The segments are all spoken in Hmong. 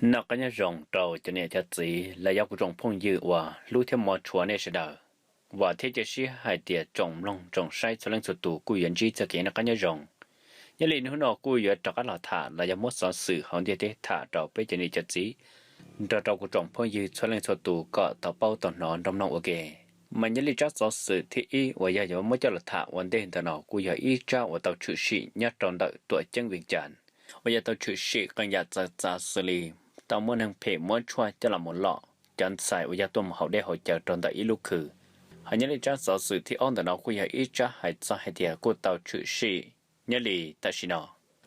Noj qab nyob zoo rau cov niam cov txiv los yog kuv tsoom phooj ywg uas hlub thiab hmov tshua nej sawv daws. Vam thiab cia siab hais tias tsoom mloog tsoom saib txhua leej txhua tus kuj yuav ntsib txoj kev noj qab nyob zoo. Nyob li hnub no kuj yuav rov qab los tham los yog muab xov xwm hauv ntiaj teb tham rau peb cov niam cov txiv nrog rau kuv tsoom phooj ywg txhua leej txhua tus kom tau paub tau hnov nrog mloog ua ke. Mas nyob li tsab xov xwm thib ib uas yog yuav muab coj los tham ua ntej ntawm no kuj yog ib tsab uas tau tshwm sim nyob rau ntawm tuam ceeb Vias Cas uas yog tau tshwm sim qee yam txawv txav xws li tau muaj neeg phem muab tshuaj coj los mus lom cov ntxhais uas yog tuaj mus haus dej haus cawv rau ntawm ib lub khw. Hos nyob li tsab xov xwm thib ob ntawm no kuj yog ib tsab hais txog hais tias kuj tau tshwm sim nyob li tam sim no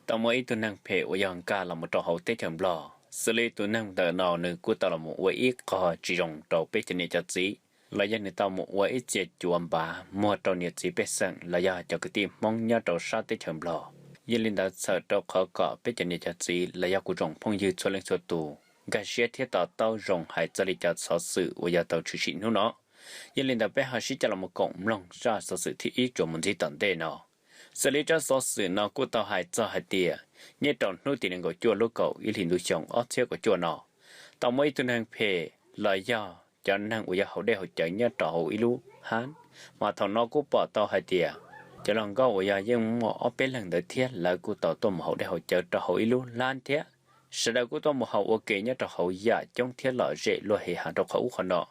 tau muaj ib tug neeg phem uas yog nkag los mus rau hauv teb chaws Nplog, xws li tus neeg ntawm no nws kuj tau los mus ua ib qho tsis zoo rau peb cov niam cov txiv los yog nws tau mus ua ib txhia cuav npav muag rau niam txiv pej xeem los yog cov kwv tij Hmoob nyob rau sab teb chaws Nplog. Yog li ntawd txhawm rau qhov kom peb cov niam cov txiv los yog kuv tsoom phooj ywg txhua leej txhua tus nkag siab thiab to taub zoo hais txog li cov xov xwm uas yog tau tshwm sim hnub no. Yog li ntawd peb ho sib coj los mus koom mloog tsab xov xwm thib ib tsuas mus ntxiv tom ntej no. Xws li tsab xov xwm no kuj tau hais txog hais tias nyob rau hnub tim nees nkaum cuaj lub kaum ib hlis ntuj xyoo ob txhiab kaum cuaj no tau muaj ib tug neeg phem los yog cov neeg uas yog haus dej haus cawv nyob rau hauv ib lub hab. Mas thaum no kuj pom tau hais tias cov hluas nkauj uas yog yeej muaj ob peb leeg ntawd thiab lawv kuj tau tuaj mus haus dej haus cawv rau hauv ib lub hab thiab. Sawv daws kuj tuaj mus haus ua ke nyob rau hauv yam coob thiab lom zem luaj heev rau qhov ub qhov no.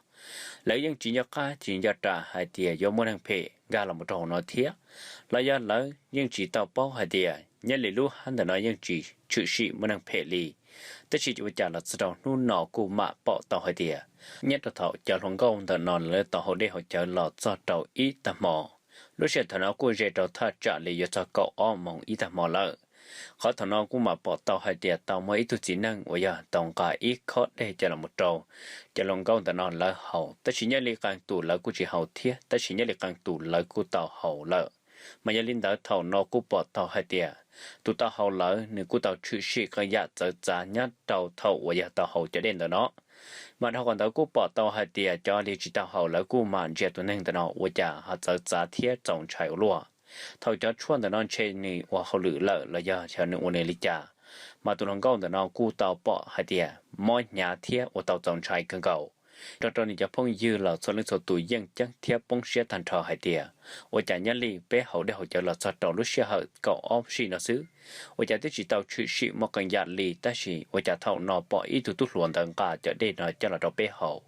Lawv yeej tsis nco qab tsis nco ras hais tias yuav muaj neeg phem nkag los mus rau hauv no thiab, los yog lawv yeej tsis tau paub hais tias nyob li lub hab ntawm no yeej tsis tshwm sim muaj neeg phem li. Tab sis ua cas los txog rau hnub no kuj mam pom tau hais tias nyob rau thaum cov hluas nkauj ntawm no lawv tau haus dej haus cawv los txog rau ib tag hmo, lub sij hawm thaum no kuj ze rau thaj tsam li yuav txog kaum ob moos ib tag hmo lawm. Qhov thaum no kuj mam pom tau hais tias tau muaj ib tug txiv neej uas yog tau nqa ib khob dej coj los mus rau cov hluas nkauj ntawm no lawv haus, tab sis nyob li qee tus lawv kuj tsis haus thiab, tab sis nyob li qee tus lawv kuj tau haus lawm. Mas yog li ntawd thaum no kuj pom tau hais tias tus tau haus lawm nws kuj tau tshwm sim qee yam txawv txav nyob rau thaum uas yog tau haus cov dej ntawm no. Mas dhau qhov ntawd kuj pom tau hais tias cov li tsis tau haus lawv kuj mam ntsia tus neeg ntawm no ua cas ho txawv txav thiab txaus ntshai ua luaj. Thaum cov tshuaj ntawm no ntshe nws ua hauj lwm lawm los yog xyov nws ua nws li cas, mas tus hluas nkauj ntawm no kuj tau pom hais tias mob hnyav thiab ua tau txaus ntshai kawg nkaus. Nrog rau nws cov phooj ywg los txhua leej txhua tus yeej ceeb thiab poob siab tag nrho hais tias ua cas nyob li peb haus dej haus cawv los txog rau lub sij hawm kaum ob sij no xwb, ua cas twb tsis tau tshwm sim muaj qee yam li, tab sis ua cas thaum no pom ib tug tub hluas ntawd nqa cov dej no coj los rau peb haus.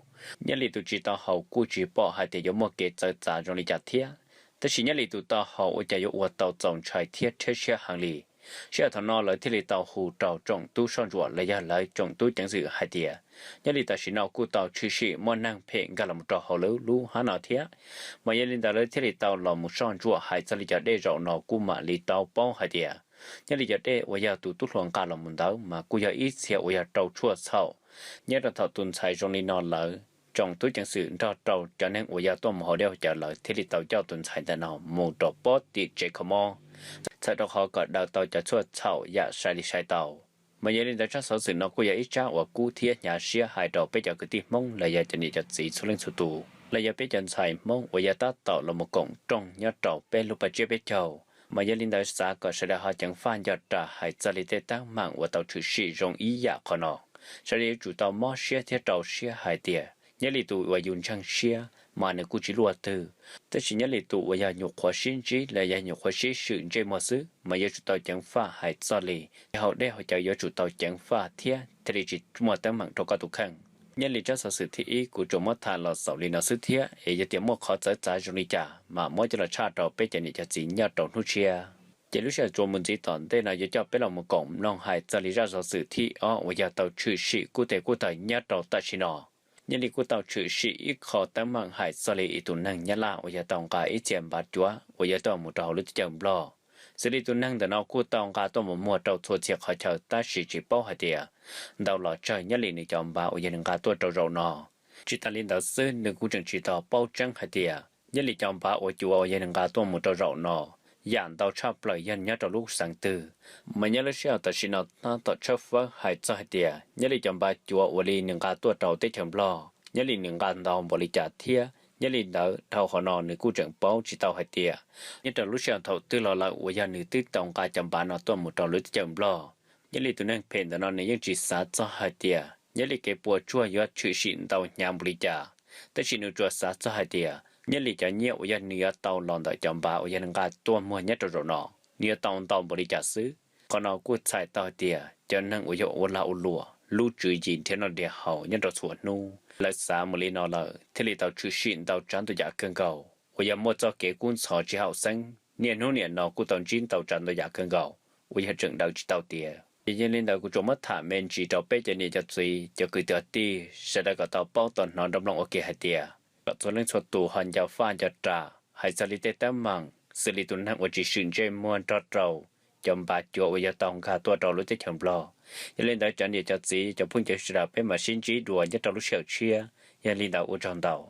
Nyob li tus tsis tau haus kuj tsis pom hais tias yuav muaj kev txawv txav zoo li cas thiab, tab sis nyob li tus tau haus ua cas yuav ua tau txaus ntshai thiab rhiab siab heev li. Sij hawm thaum no lawv thiaj li tau hu rau tsoom tub soj ntsuam los yog lawv tsoom tub ceev xwm hais tias nyob li tam sim no kuj tau tshwm sim muaj neeg phem nkag los mus rau hauv lub hab no thiab. Mas yog li ntawd lawv thiaj li tau los mus soj ntsuam hais txog li cov dej zaum no kuj mam li tau paub hais tias nyob li cov dej uas yog tus tub hluas nqa los mus ntawd mas kuj yog ib txhia uas yog rau tshuaj txhaum. Nyob rau thaum tus ntxhais zoo li no lawm, tsoom tub ceev xwm nrog rau cov neeg uas yog tuaj mus haus dej haus cawv lawv thiaj li tau coj tus ntxhais ntawm no mus rau pob tim tsev kho mob, txhawm rau qhov kom daws tau cov tshuaj txhaum yam sai li sai tau. Mas yog li ntawd tsab xov xwm no kuj yog ib tsab uas kub thiab hnyav siab hais rau peb cov kwv tij Hmoob los yog cov niam cov txiv txhua leej txhua tus los yog peb cov ntxhais Hmoob uas yog tab tom los mus koom rooj nyob rau peb lub paj tsiab peb caug. Mas yog li ntawd xav kom sawv daws ho ceev faj nco ras hais txog li tej teeb meem uas tau tshwm sim zoo ib yam qhov no. Sawv daws yuav tsum tau mob siab thiab rau siab hais tias nyob li tus uas yus ntseeg siab mas nws kuj tsis luaj twg, tab sis nyob li tus uas yog nyuam qhuav sib ntsib los yog nyuam qhuav sib swm ntsej muag xwb mas yuav tsum tau ceev faj hais txog li yog haus dej haus cawv yuav tsum tau ceev faj thiab thiaj li tsis muaj teeb meem rau koj tus kheej. Nyob li tsab xov xwm thib ib kuv tsuas muab tham los xaus li no xwb thiab es yog tias muaj qhov txawv txav zoo li cas mas muab coj los tshaj rau peb cov niam cov txiv nyob rau hnub tshiab. Ces lub sij hawm tsuas mus ntxiv tom ntej no yuav coj peb los mus koom mloog hais txog li zaj xov xwm thib ob uas yog tau tshwm sim kub teg kub taw nyob rau tam sim no. Nyob li kuj tau tshwm sim ib qho teeb meem hais txog li ib tus neeg Nyab Laj uas yog tau nqa ib txhia npav cuav uas yog tuaj mus rau hauv lub teb chaws Nplog. Xws li tus neeg ntawm no kuj tau nqa tuaj mus muag rau txhua txhia qhov chaw tab sis tsis paub hais tias ntau los tsawg nyob li nws cov npav uas yog nws nqa tuaj rau zaum no. Tsis tas li ntawd xwb nws kuj tseem tsis tau paub tseeb hais tias nyob li cov npav uas cuav uas yog nws nqa tuaj mus rau zaum no yam ntau tshaj plaws yog nyob rau lub xeev twg. Mas nyob lub sij hawm tam sim no tab tom tshawb fawb hais txog hais tias nyob li cov npav cuav uas li nws nqa tuaj rau teb chaws Nplog nyob li nws nqa ntau npaum li cas thiab nyob li ntawd dhau qhov no nws kuj tseem paub tsis tau hais tias nyob rau lub sij hawm thaum twg los lawm uas yog nws twb tau nqa cov npav no tuaj mus rau lub teb chaws Nplog. Nyiaj Lis tus neeg phem ntawm no nws yeej tsis xav txog hais tias nyiaj Lis kev puas tsuaj yuav tshwm sim ntau hnyav npaum li cas, tab sis nws tsuas xav txog hais tias nyiaj Lis cov nyiaj uas yog nws yuav tau los ntawm cov npav uas yog nws nqa tuaj muag nyob rau zaum no, nws yuav tau ntau npaum li cas xwb. Qhov no kuj txhais tau hais tias cov neeg uas yog ua lag ua luam, lub tswv yim nrhiav noj nrhiav haus nyob rau txhua hnub, lawv xav mus li no lawm thiaj li tau tshwm sim ntau tsav ntau yam kawg nkaus uas yog muaj txoj kev kub ntxhov tsis haum xeeb. Niaj hnub niam no kuj tau ntsib ntau tsav ntau yam kawg nkaus uas yog tseem daws tsis tau tiav. Ces yog li ntawd kuv tsuas muab tham me ntsis rau peb cov niam cov txiv cov kwv tij sawv daws kom tau paub tau hnov nrov mloog ua ke hais tias kom txhua leej txhua tus ho nco faj nco ras hais txog li tej teeb meem xws li tus neeg uas tsis swm ntsej muag nrog rau cov npav cuav uas yog tau nkag tuaj rau lub teb chaws Nplog. Yog li ntawd cov niam cov txiv cov phooj ywg sawv daws peb mam sib ntsib dua nyob rau lub sij hawm tshiab. Yog li ntawd ua tsaug ntau.